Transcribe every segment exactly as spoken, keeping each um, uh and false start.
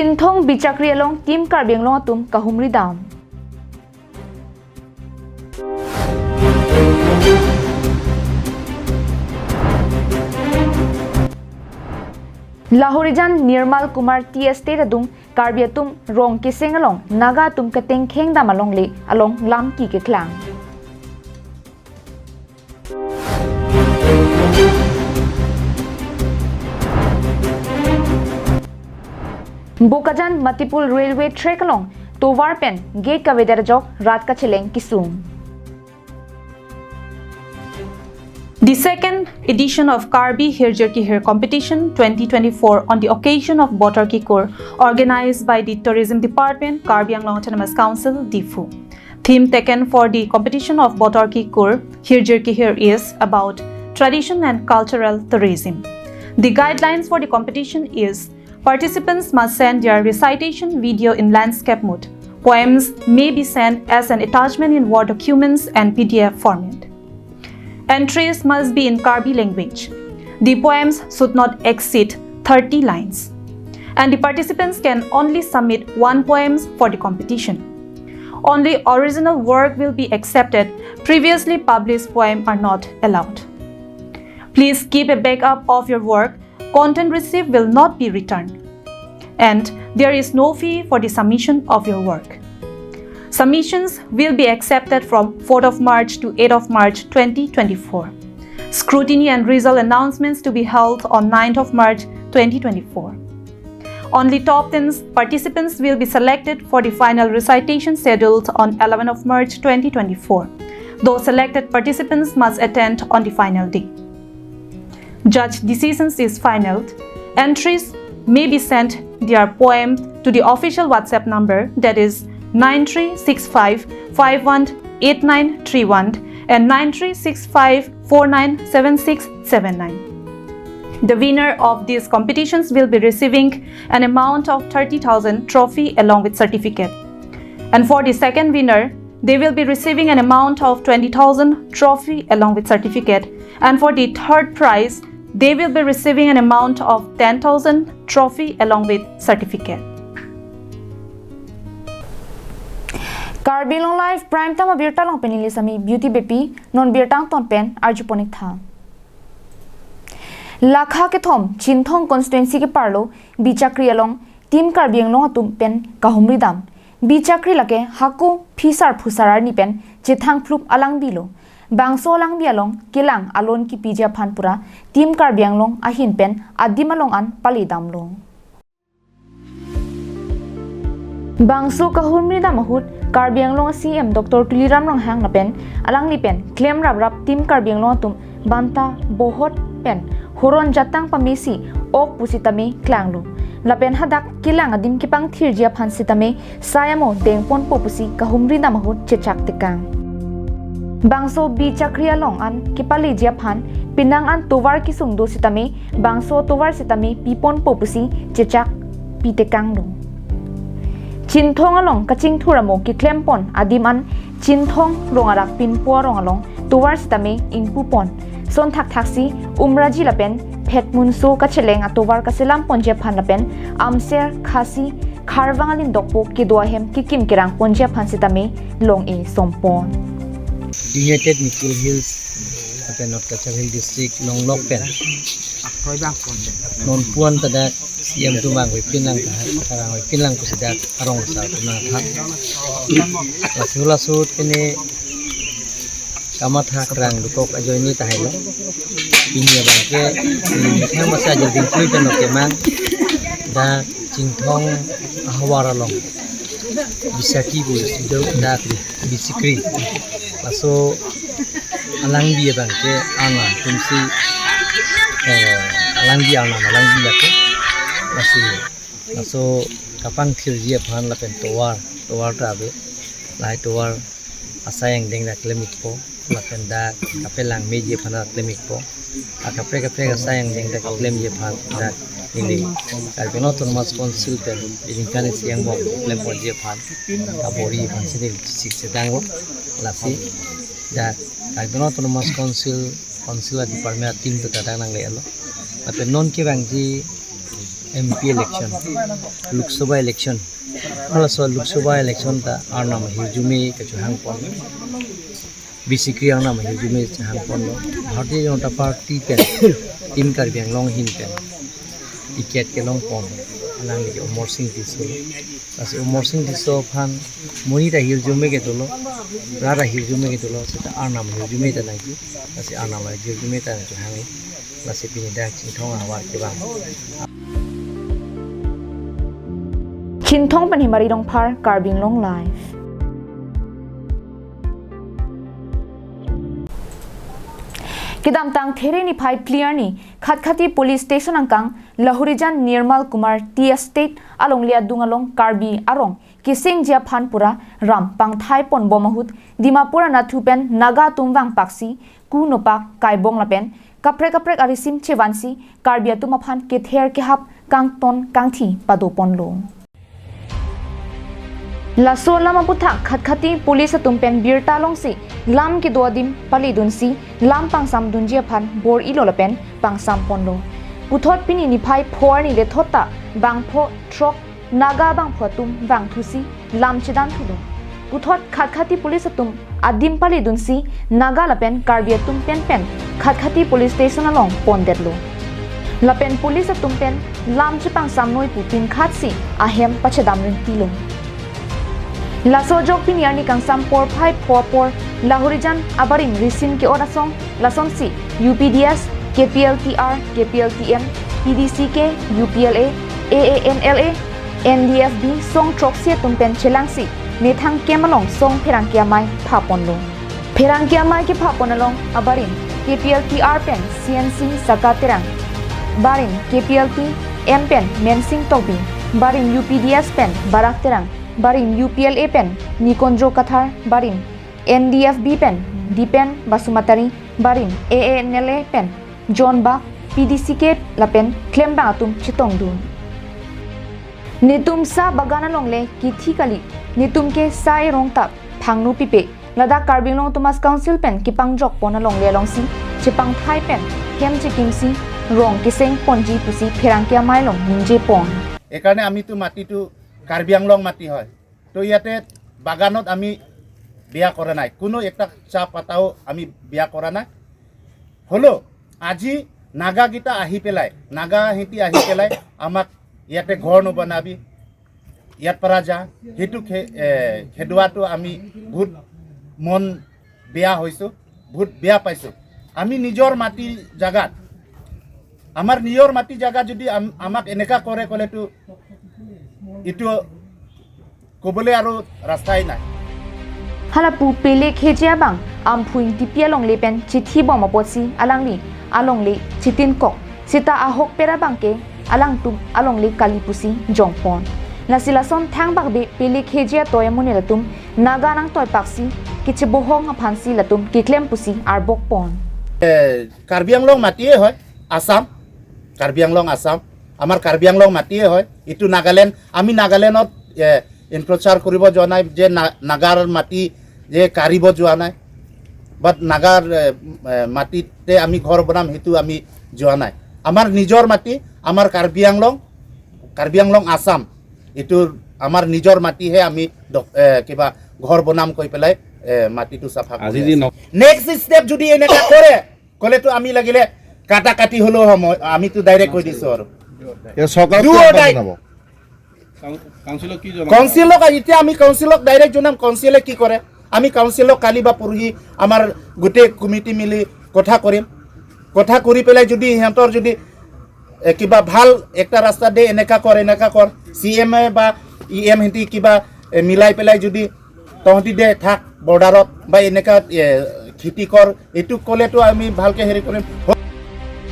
Chinthong Bichakri along Team Karbi Anglong atum kahumri dam. Lahorijan Nirmal Kumar Tea Estate adung Karbi atum rong keseng along Naga atum ketengkheng dam alongle along lamki keklang. Bokajan Matipul railway track along tovar pen gate kavedet ajok rat kacheleng kesung. The second edition of Karbi Hirjir Kihir Competition twenty twenty-four on the occasion of Botor Kikur, organized by the Tourism Department, Karbi Anglong Autonomous Council, Diphu. Theme taken for the competition of Botor Kikur, Hirjir Kihir is about tradition and cultural tourism. The guidelines for the competition is participants must send their recitation video in landscape mode. Poems may be sent as an attachment in Word documents and P D F format. Entries must be in Karbi language. The poems should not exceed thirty lines. And the participants can only submit one poem for the competition. Only original work will be accepted. Previously published poem are not allowed. Please keep a backup of your work. Content received will not be returned. And there is no fee for the submission of your work. Submissions will be accepted from fourth of March to eighth of March twenty twenty-four. Scrutiny and result announcements to be held on ninth of March twenty twenty-four. Only top ten participants will be selected for the final recitation scheduled on eleventh of March twenty twenty-four. Those selected participants must attend on the final day. Judge decisions is final. Entries may be sent their poem to the official WhatsApp number, that is nine three six five five one eight nine three one and nine three six five four nine seven six seven nine. The winner of these competitions will be receiving an amount of thirty thousand trophy along with certificate. And for the second winner, they will be receiving an amount of twenty thousand trophy along with certificate. And for the third prize, they will be receiving an amount of ten thousand trophy along with certificate. Karbi Anglong Live Prime Time abirta along pen neli Sami Beauty Beypi, non birta angton pen arjupon ik tha. Lakha kethom Chinthong constituency keparlo Bichakri along Team Karbi Anglong atum pen kahumri dam. Bichakri lake hako phisar phusar arni pen chethang phlup alangbi lo. Bangso alangbi along kelang alon kipiji aphan pura Team Karbi Anglong ahin pen adim along an pali damlo. Bangso kahumri dam ahut Karbi Anglong a C M Doctor Tuliram Ronghang lapen alangli pen klem rap rap Team Karbi Anglong atum banta bohot pen horon jatang pamesi ok pusitame klanglo. Lapen hadak kelang adim kepangthirji aphan sitame sai amo dengponpo pusi kahumri dam ahut chechak tekang. Bangso Bichakri along an kepaliji aphan penang an tovar kesung do sitame bangso tovar sitame piponpo pusi chechak pitekanglo. Chinthong along kachingthur amo keklempon adim an Chinthong rong arak pinpo arong along tovar sitame ingpupon. Son thakthak si Umraji lapen Phetmunso kacheleng atovar kaselamponji aphan lapen Amser, Khasi, Kharvang alim dokpo kedo ahem kekim kerangponji aphan sitame long-e sompon. United Mikir Hills lapen North Cachar Hill District longlok pen non puan tada C M atum vangve pinlang tahai, vangve pinlang pusi dak arong asar atum nangthan. Laso laso pini kamatha krang dokok ajoine tahai lo. Pini abang ke, hmm, yang masih aja dingkui pen oke mang. Dak Chinthong ahavar along Bichakri pu do dak Bichakri. Laso alangbi abang ke ana tumsi, eh, alangbi ana alangbi lake. Lasi laso kapangthirji aphan lapen tovar, tovar ta ave. Lahai tovar asai angdeng dak klem ikpo, lapen dak kapelang meji aphan dak klem ikpo. Akaprek kaprek asai angdeng dak klemji aphan dak neli Karbi Anglong Autonomous Council pen iningkan isi angbong klemponji aphan kabor-i aphan si neli chesik chedanglo. Lasi dak Karbi Anglong Autonomous Council, Council a department a team ta dak nangle-etlo. Lapen non kevangji M P election, Lok Sabha election. Halaso Lok Sabha election ta Arnam ahirjume kachehang pon. Bisikri Arnam ahirjume chehang ponlo. Bharatiya Janata Party pen, Team Karbi Anglong ahin pen ticket kelong pon. Alangli ke Amarsing Tisso. Lasi Amarsing Tisso aphan monit ahirjume kedolo, rat ahirjume kedolo, seta Arnam ahirjume ta nangji. Lasi Arnam ahirjume ta nangji hang. Lasi pini dak Chinthong ahavar kevang. Chinthong pen Himari Rongphar, Karbi Anglong Live. Kedamtang There niphai phli arni, Khatkhati Police Station angkang Lahorijan Nirmal Kumar Tea Estate alongle adung along Karbi arong kesengji aphan pura ram pangthai ponbom ahut Dimapur anatthu pen Naga atum vangpaksi ku nopak kaibong lapen kaprek kaprek arisim chevansi Karbi atum aphan kether kehap kangton kangthi pado ponlo. Laso alam aputhak Khatkhati Police atum pen birta longsi lam kedo adim paledunsi lam pangsamdunji aphan bor-ilo lapen pangsam ponlo. Puthot pini niphai pho arni lethot ta bangpho throk Naga bangpho atum vangthusi lam chedanthulo. Puthot Khatkhati Police atum adim paledunsi Naga lapen Karbi atum penpen Khatkhati Police Station along pondetlo. Lapen police atum pen lam chepangsamnoi pu pinkhatsi ahem pachedam ringtilo. Laso ajok pini arni kangsam porphai pho apor Lahorijan abarim risim ke-ot asong lasonsi U P D S, K P L T R, K P L T M, P D C K, U P L A, A A N L A, N D F B song throksi atum pen chelangsi methang kem along song pherangke amei phaponlo. Pherangke amei kephapon along abarim K P L T R pen C N C Saka Terang, barim K P L T M pen Mensing Tokbi, barim U P D S pen Barak Terang, barim U P L A pen Nikonjo Kathar, barim N D F B pen Dipen Basumatary, barim A A N L A pen John Bak, P D C K lapen klembang atum chetongdun. Netum sa bagan alongle kithi kali, netum ke sa erong ta thangno pipe. Ladak Karbi Anglong Autonomous Council pen kepangjok pon alongle alongsi chepangthai pen hem chekimsi rong keseng ponji pusi pherangke amei along ningje pon. এইকাৰণে আমিতো মাটিটো কাৰ্বি আংলং মাটি হয়। তো ইয়াতে বাগানত আমি বিয়া কৰা নাই, কোনো একটা চাহ পাতাও আমি বিয়া কৰা নাই। হ'লেও আজি নাগাকেইটা আহি পেলাই, নাগা সিহঁতি আহি পেলাই আমাক ইয়াতে ঘৰ নবনাবি, ইয়াত পৰা যা, সেইটো খে-, এ, খেদোৱাটো আমি বহুত মন বেয়া হৈছোঁ, বহুত বেয়া পাইছোঁ। আমি নিজৰ মাটি জাগাত, আমাৰ নিজৰ মাটি জাগাত যদি আম-, আমাক এনেকা কৰে ক'লেতো এইটো ক'বলৈ আৰু ৰাস্তাই নাই। Halapu Pele Khejia bang Amphu Ingtipi alongle pen chithi bom apotsi alangli alongle chitinkok, seta ahokpet abang ke alangtum alongle kali pusi jongpon. Lasi lason thangbak be Pele Khejia toya amonit atum Naga nangtoipaksi kechebohong aphansi latum keklem pusi arbok pon. এ, কাৰ্বি আংলং মাটিয়ে হয়, আছাম, কাৰ্বি আংলং আছাম, আমাৰ কাৰ্বি আংলং মাটিয়ে হয়। এইটো নাগালেণ্ড, আমি নাগালেণ্ডত, এ, এনক্ৰ'চাৰ কৰিব যোৱা নাই, যে না-, নাগাৰ মাটি যে কাঢ়িব যোৱা নাই, বাট নাগাৰ, এ, এ, মাটিতে আমি ঘৰ বনাম, সেইটো আমি যোৱা নাই। আমাৰ নিজৰ মাটি, আমাৰ কাৰ্বি আংলং, কাৰ্বি আংলং আছাম, এইটো আমাৰ নিজৰ মাটিহে আমি দখ-, এ, কিবা ঘৰ বনাম কৈ পেলাই, এ, মাটিটো চাফা কৰি আজি যি আছে। ন- নেক্সট ষ্টেপ যদি এনেকা কৰে, ক'লেতো আমি লাগিলে কাটা কাটি হ'লেও হ'ম, আমিতো ডাইৰেক্ট কৈ দিছোঁ আৰু। এতিয়া চৰকাৰক Do কি or আহ্বান die। জনাব? কাউন-, কাউন্সিলক কি জনাব? কাউন্সিলক, এতিয়া আমি কাউন্সিলক ডাইৰেক্ট জনাম, কাউন্সিলে কি কৰে। আমি কাউন্সিলক কালি বা পৰহি আমাৰ গোটেই কমিটি মিলি কথা কৰিম। কথা কৰি পেলাই যদি সিহঁতৰ যদি, এ, কিবা ভাল একটা ৰাস্তা দে, এনেকা কৰ, এনেকা কৰ, চি এম এ বা ই এম সিহঁতি কিবা, এ, মিলাই পেলাই যদি তহঁতি দে থাক বৰ্ডাৰত বা এনেকা, এ, খেতি কৰ, এইটো ক'লেতো আমি ভালকে হেৰি কৰিম।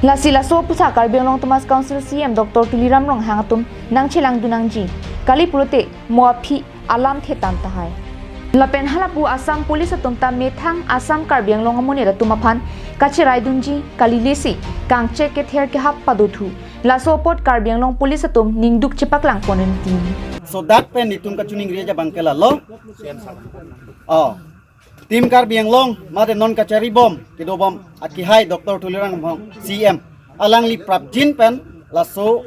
Lasi laso aputhak Karbi Anglong Autonomous Council C E M Doctor Tuliram Ronghang atum nangchelangdun nangji kali pulote mo aphi alamthe tam tahai. Lapen halapu Assam Police atum ta methang Assam Karbi Anglong amonit atum aphan kacheraidunji kali lesi kangchek kether kehap padothu. Laso apot Karbi Anglong Police atum ningduk chepaklang pon rinti. So dak pen itum kachiningri abang ke lalo. Oh. Team Karbi Anglong mate non kachari bom, kedobom akihai Doctor Tuliram Ronghang C E M. Alangli prapjin pen laso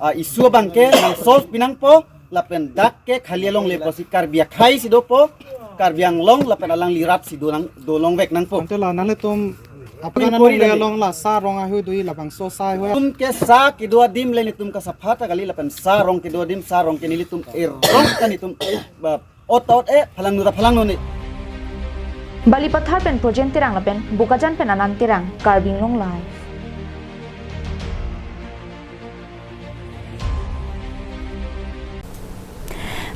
ah, issue abangke nang solve pinangpo, lapen dak ke khali alongle pusi Karbi akhei si dopo, Karbi Anglong lapen alangli rat si do nang, do longvek nangpo. Ante la nanglitum apran pori along la sa rong ahoi do-i, labangso sa ahoi. Tum ke sa kedo adim le netum kasapha ta kali, lapen sa rong kedo adim, sa rong ke nelitum erong ta netum, ba, ot ot e, phalangno ta phalangno ne. Balipathar pen Projen Terang lapen Bokajan pen Anand Terang, Karbi Anglong Live.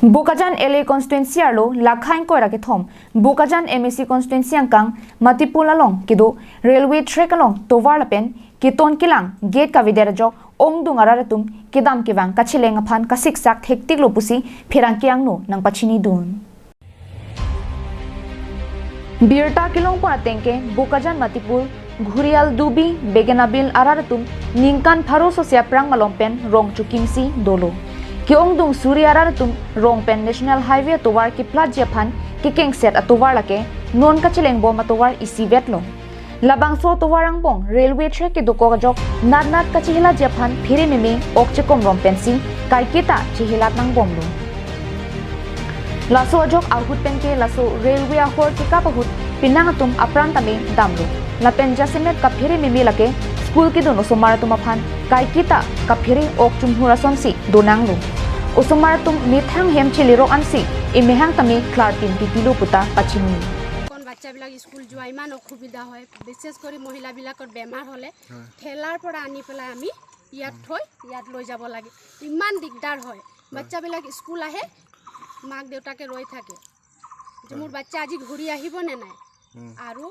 Bokajan L A constituency arlo lakha ingkoi ra kethom, Bokajan M A C constituency angkang Matipul along kedo railway track along tovar lapen keton kelang gate kavedet ajok ongdung arat atum kedam kevang kacheleng aphan kasiksak thektiklo pusi pherangke angno nangpachinidun. Birta kelongpon ateng ke Bokajan Matipul, Ghurial Dubi, Begenabil arat atum ningkan pharo sose aphrang malom pen rong chokimsi dolo. Ke-ongdung suri arat atum rong pen National Highway atovar keplatji aphan kekengset atovar lake non kachelengbom atovar isivetlo. Labangso atovar angbong railway track kedokok ajok natnat kachehelaji aphan phere meme ok chekomrom pensi kaiketa chehelat nangbomlo. Laso ajok ahut pen ke laso railway ahor kekap ahut penang atum apran tame damlo. Lapen jasemet kaphere meme lake school kedun osomar atum aphan kaiketa kaphere ok chumhur asonsi donanglo. Osomar atum methang hem chelerok ansi emehang tame klarpin titilo puta pachini. এখন বাচ্চাবিলাক স্কুল যোৱা ইমান অসুবিধা হয়, বিশেষ কৰি মহিলাবিলাকৰ বেমাৰ হ'লে হয়। ঠেলাৰ পৰা আনি পেলাই আমি ইয়াত থৈ ইয়াত লৈ যাব লাগে। ইমান দিগদাৰ হয়। হয়। বাচ্চাবিলাক স্কুল আহে, মাক দেউতাকে ৰৈ থাকে যে মোৰ হয়। বাচ্চা আজি ঘূৰি আহিব নে নাই। উম। আৰু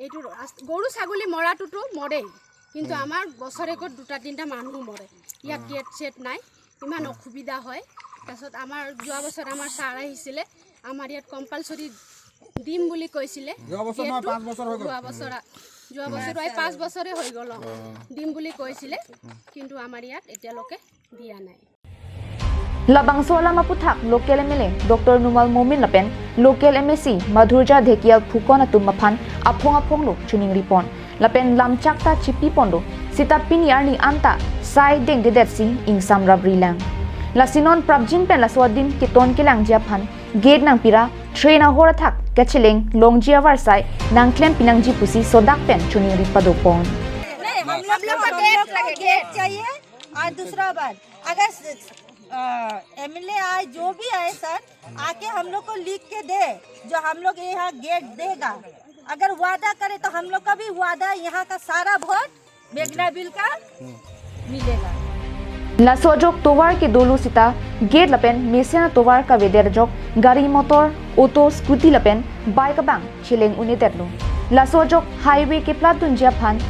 এইটো ৰাস্ত-, গৰু ছাগলী মৰাটোতো মৰেই, কিন্তু উম। আমাৰ বছৰেকত দুটা তিনিটা মানুহ মৰে। ইয়াত উম। গেট চেট নাই, ইমান উম। অসুবিধা হয়। তাৰপিছত আমাৰ যোৱা বছৰ আমাৰ ছাৰ আহিছিলে, আমাৰ ইয়াত কম্পালচৰি দিম বুলি কৈছিলে। যোৱা বছৰ নহয়, যিহেতু পাঁচ বছৰ হৈ গ'ল। যোৱা বছৰ, যোৱা বছৰ প্ৰায় পাঁচ বছৰে হৈ গ'ল, অ। অ। দিম বুলি কৈছিলে, উম। কিন্তু আমাৰ ইয়াত এতিয়ালৈকে দিয়া নাই। Labangso alam aputhak local M L A Doctor Numal Momin lapen local M A C Madhurjya Dhekial Phukan atum aphan aphong aphonglo chiningripon. Lapen lamchak ta chipiponlo, seta pini arni anta sai dengdedetsi ingsam rabrilang. Lasi non prapjin pen laso adim keton kelangji aphan gate nangpira, train ahor athak kacheleng longji avarsai nangklem pinangji pusi sodak pen chiningri padopon. नहीं, हम लोग को गेट लगे, गेट चाहिए। और दूसरा बात, अगर स-, अ, एमएलए आए, जो भी आए सर, आके हम लोग को लिख के दे, जो हम लोग यहाँ गेट देगा। अगर वादा करे तो हम लोग का भी वादा, यहाँ का सारा वोट बेगना बिल का मिलेगा। Laso ajok tovar kedolo seta gate lapen mesen atovar kavedet ajok gari motor, auto, scooty lapen bike abang cheleng un-edetlo. Laso ajok highway keplatdunji aphan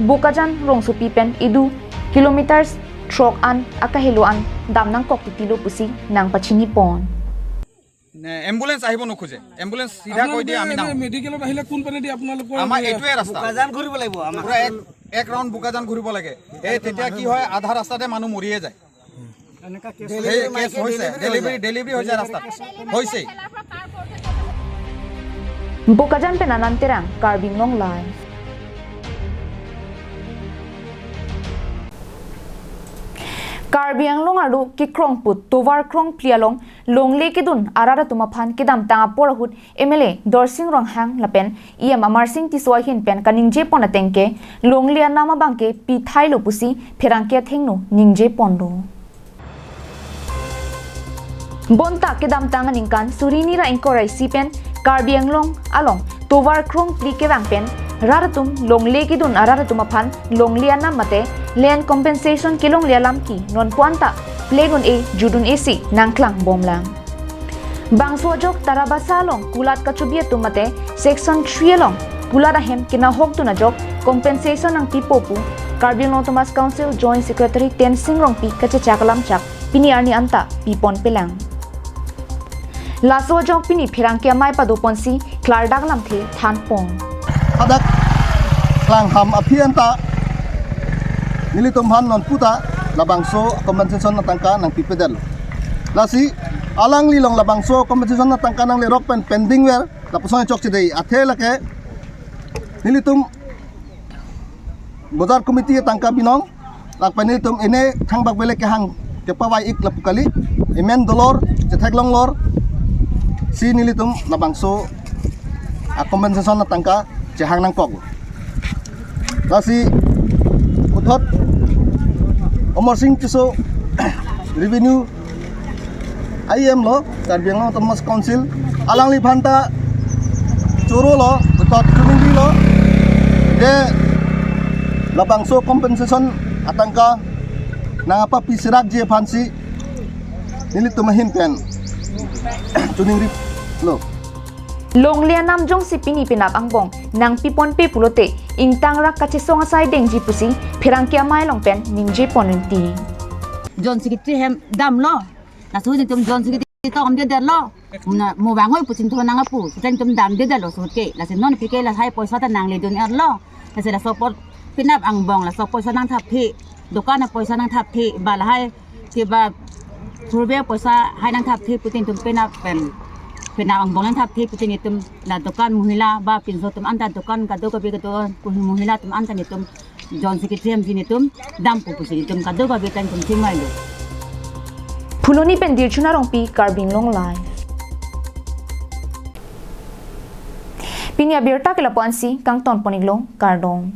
Bokajan rongsopi pen idu kilometers throk an akahelo an dam nangkok titilo pusi nangpachinipon. Ambulance আহিব নোখোজে, এম্বুলেন্স চিধা কৈ দিয়ে আমি নাহো। আপোনালোকে এনে মেডিকেলত আহিলে কোন পিনেদি আপোনালোকৰ আমাৰ এইটোৱে ৰাস্তা। বোকাজান ঘূৰিব লাগিব আমাৰ। পুৰা এক, এক ৰাউণ্ড বোকাজান ঘূৰিব লাগে। এই তেতিয়া কি হয়, আধা ৰাস্তাতে মানুহ মৰিয়ে যায়। এনেকা কেছ সেই কেছ হৈছে, ডেলিভাৰী, ডেলিভাৰী হৈ যায় ৰাস্তাত। হৈছেই। Bokajan pen Anand Terang, Karbi Anglong Live. Karbi Anglong arlo kekrongput tovar krongphli along longle kedun arat atum aphan kedamtang apor ahut M L A Dorsing Ronghang lapen E M Amarsing Tisso ahin pen kaningjepon ateng ke longle anam abangke pithailo pusi pherangke athengno ningjeponlo. Bonta kedamtang aningkan suri hini ra ingkoi ra isi pen Karbi Anglong along tovar krongphli kevang pen rat atum longle kedun arat atum aphan longle anam mate land compensation kelongle alam ke nonpu anta pleng un-e jut un-esi nangklangbomlang. Bangso ajok Tarabasa along kulat kachobi atum mate section three along kulat ahem kenahokdun ajok compensation nangpipo pu Karbi Anglong Autonomous Council Joint Secretary Tensing Rongpi kachechak alamchak pini arni anta piponpelang. Laso ajok pini pherangke amei padoponsi klardak lamthe thanpon. Hadak klangham aphi anta nelitum aphan nonpu ta labangso compensation atangka nangpipedetlo. Lasi alanglilong labangso compensation atangka nanglerok pen pending ver lapuson chokche dei, athe lake nelitum Bazar Committee atangka binong, Lapen nelitum ine thangbak bele kehang kepavai ik lapu kali. Imen dolor, chetheklong lor si nelitum labangso a compensation atangka chehang nangkok. Lasi puthot Amarsing Tisso revenue I M lo, Karbi Anglong Autonomous Council, alangliphan ta choro lo, puthot chuning lo, de labangso compensation atangka nangpapi serak ji aphansi nelitum ahin pen chuning lo. Longle anam jongsi pini penap angbong nangpiponpe pulote ingtang rak kachesong asai dengji pusi pherangke amei along pen ningje pon rinti. Joint Secretary hem damlo. Laso atum Joint Secretary to damdedetlo. Na mo bangoi pu chinthon nang apu. Putin atum damdedetlo so ke. Lasi non pike lahai poisa ta nangledun erlo. Lasi laso apot penap angbong laso poisa nangthapthe, dokan apoisa nangthapthe, ba lahai ke ba purbe poisa hai nangthapthe putin atum penap pen, penap angbong nangthapthe putin itum la dokan mohila ba pinso atum anta dokan kado kabi kado mohila atum anta nelitum Joint Secretary hem si nelitum dampo pusi nelitum kado kabi tan atum chingvailo. Phuloni pen Dirchuna Rongpi, Karbi Anglong Live. Pini abirta ke lapu-ansi kangton pon iklo, kardom.